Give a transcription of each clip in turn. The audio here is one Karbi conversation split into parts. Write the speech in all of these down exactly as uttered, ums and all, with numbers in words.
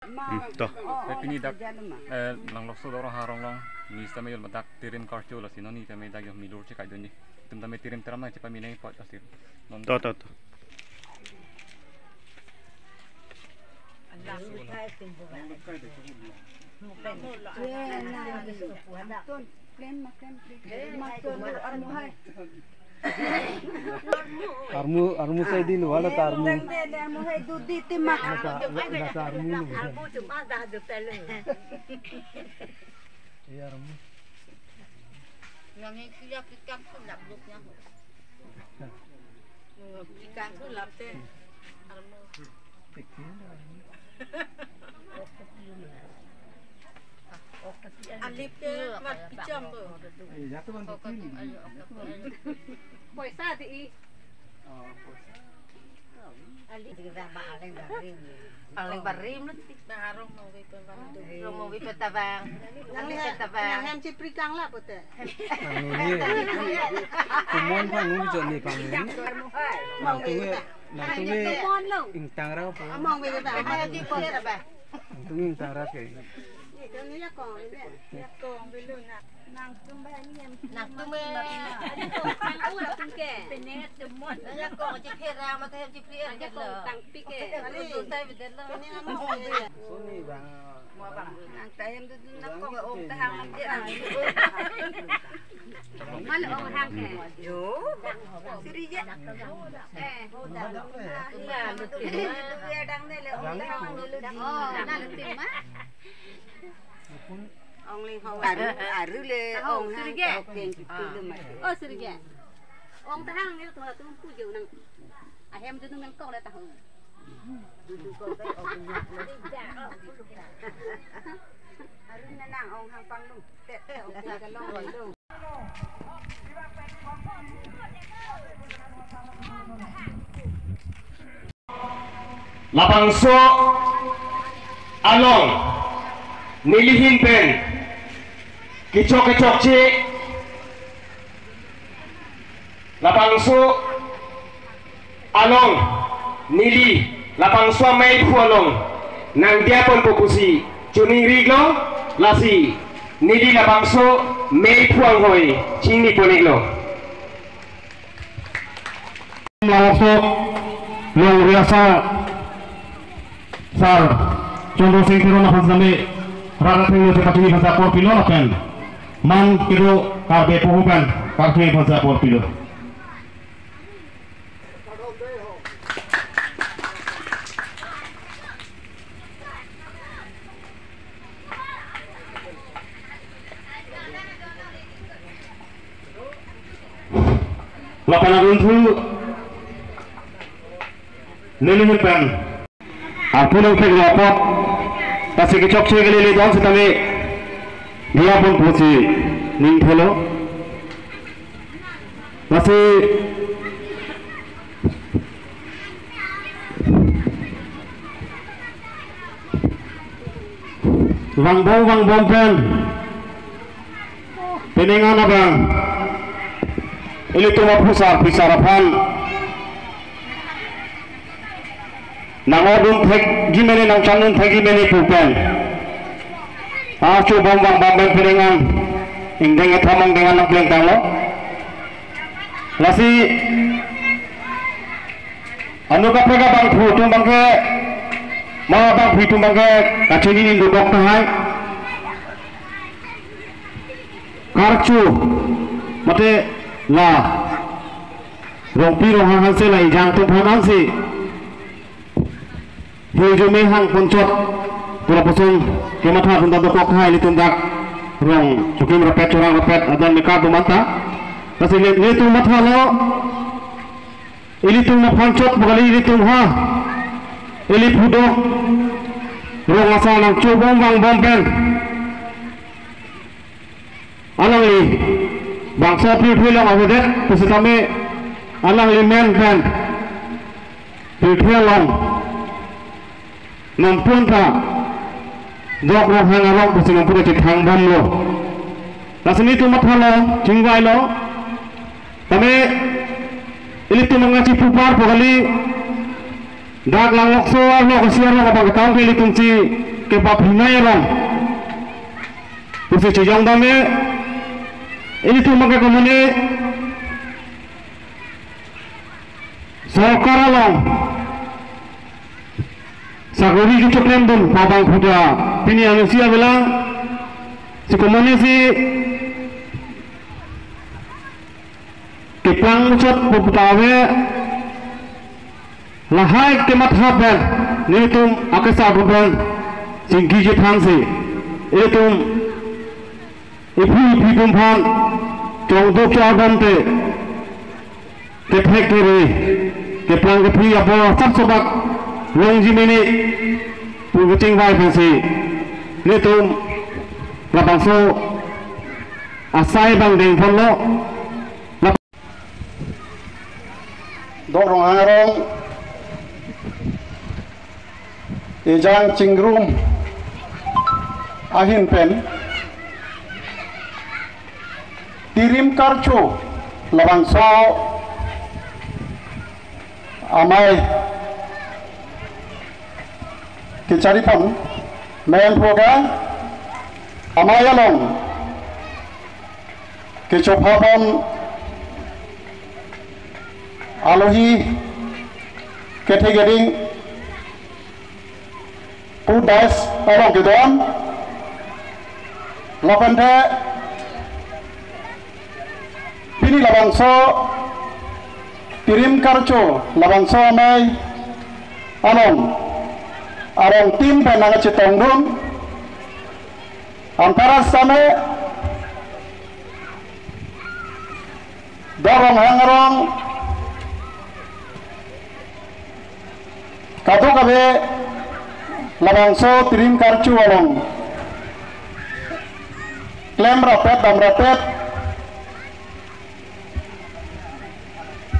Hmm, to. Eh, pini dak, eh, Langlokso Doro Harong along, ni sitame yol madak tirim karcho lasi non ni tame dak yo milur chekai dunji. Itum tame tirim teram nangchepamine apot asir. Non. To, to, to. Armu, armu sai din wala ta armu. Dang de, dang mo hai dudi ti mak. Nata, nata armu no. Armu cuma dah ada pelu. Iya, armu. Yang ini sudah pikan sulap duknya. Pikan sulap te. Armu. Alip ke mat picham bo. Poisa di i. Alip. Paling barim lo ti. Bang Arong mau wi pen bang. Arong mau wi pen tabang. Nang lihat tabang. Nang hem chipri kang la pote. Panguni. Kumon panguni joni panguni. Nang tuwe, nang tuwe. Ingtang ra po. Among wi pen bang. Nang tuwe ingtang ra ke. Ini kong ini. Kong belum nak. Nang tum ba ni em. Nang tum ba. Nang tum ke. Pene tum mon. Nang ya kong chipri ra ma ta hem chipri er ke lo. Tang pi ke. Ari. Tum tai bidel lo. Ini nang mo. Suni bang. Mo bang. Nang ta hem tu nang kong ong ta hang nang je nang. Mal ong hang ke. Yo. Siri je. Eh. Iya, betul. Iya, dang ne le ong ta hang ne le. Oh, na le tim ma. Ong ling hong aru, aru le taho, ong hang sirige. Taho keng kipi le mati. Oh, sirige. Ong ta hang ni tu tu pujo nang. Ahem tu nang kok le taho. Dudu kok le ong nyak le. Aru na nang ong hang panglu. Te te ong keng kalong le lo. Labangso along nelihin pen kechok kechokche, labangso along neli labangso amei phu along nangdiya ponpo pusi choningri lo, lasi neli labangso mei phu anghoi chingni pon-iklo. Langsung long riasa sar Chandra Singh Teron aphan sitame rat athengno chepachini aphan apor pilo lapen man kedo Karbi apoho pen karthe aphan apor pilo. Lapen adunthu nelihin pen arpu nangthek lo apot, lasi kechokche kali le don sitame diya ponpo pusi ningthelo. Lasi vangbom vangbom pen penang an abang ilitum aphusar phisar aphan nang-odun thekji mene, nangchandun thekji mene pu pen archobom vangbom pen penang an ingdeng etham angdeng an nangpleng tanglo. Lasi anu kaprek abangphu atum abangke, ma abangphu atum abangke kachinine dokok tahai. Karcho mate la Rongpi Ronghang Hanse la ejang atum aphan ansi hirjume hang ponchot pu lapuson kematha atum ta dokok tahai, ilitum dak rong chokim rapet chorang rapet adan mekar atum anta. Lasi ili, ilitum mathalo, ilitum aphan chot pu kali, ilitum ha ili pudok rong asar nangchobom vangbom pen alangli bangso pirthe along avedet pusitame alangli men pen pirthe along nonpu anta Dok Ronghang arong pusi nonpu ta chethang bomlo. Lasi nelitum mathalo, chingvailo. Tame ilitum nangkachipu parpo kali, dak Langlokso arlo kasiar lo kapangketang ke ilitum si kepaphinai along pusi chejong dame. Ilitum ke komune sorkar along sakori kechoklem dun pabang puta pini ansi avelang. Si komune si keplang muchot pu puta ave. Lahai kematha pen nelitum akesa pu pen chingki chethansi, ilitum iphu iphi atum aphan chongduk chardam te kethek kere keplang kephi apor sap sobak longji mene pu kechingvai pensi nelitum labangso asai bang dengponlo. Dok Ronghang arong ejang chingrum ahin pen Tirim Karcho labangso amei kecharipon, men phoga amei along kechophapon alohi kethe keding pu dais along kedon. Lapen te pini labangso Tirim Karcho labangso amei along arong tin pen nangchetongdun. Anparasame Dok Ronghang arong kadokave labangso Tirim Karcho along klem rapet dam rapet,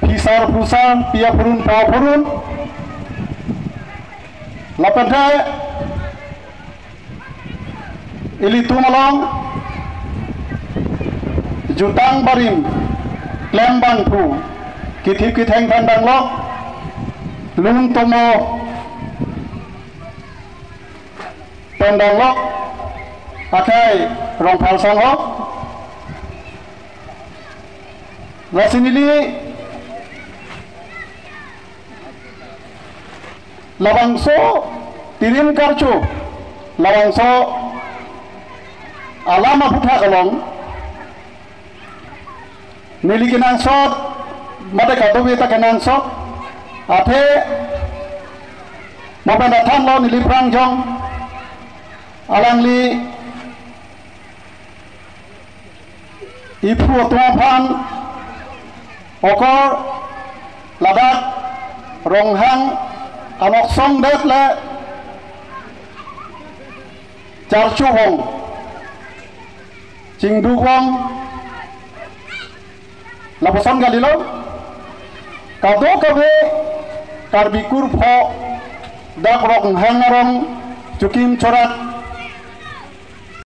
phisar phusar, pi aphurun po aphurun, lapen te ilitum along jutang barim klem bangphu, kithip kitheng phan danglok, lun tomo phan danglok, akhei Rongphar sangho. Lasi neli labangso Tirim Karcho labangso alam aphuthak along neli kenangsot mate kadokave ta kenangsot, athe mo pen ta thanlo, neliphrang jong alangli iphu atum aphan okor ladak Ronghang anoksong det le charcho vong, chingduk vong, lapuson kalilo. Kadokave Karbi kurpho dak Ronghang arong chukim chorak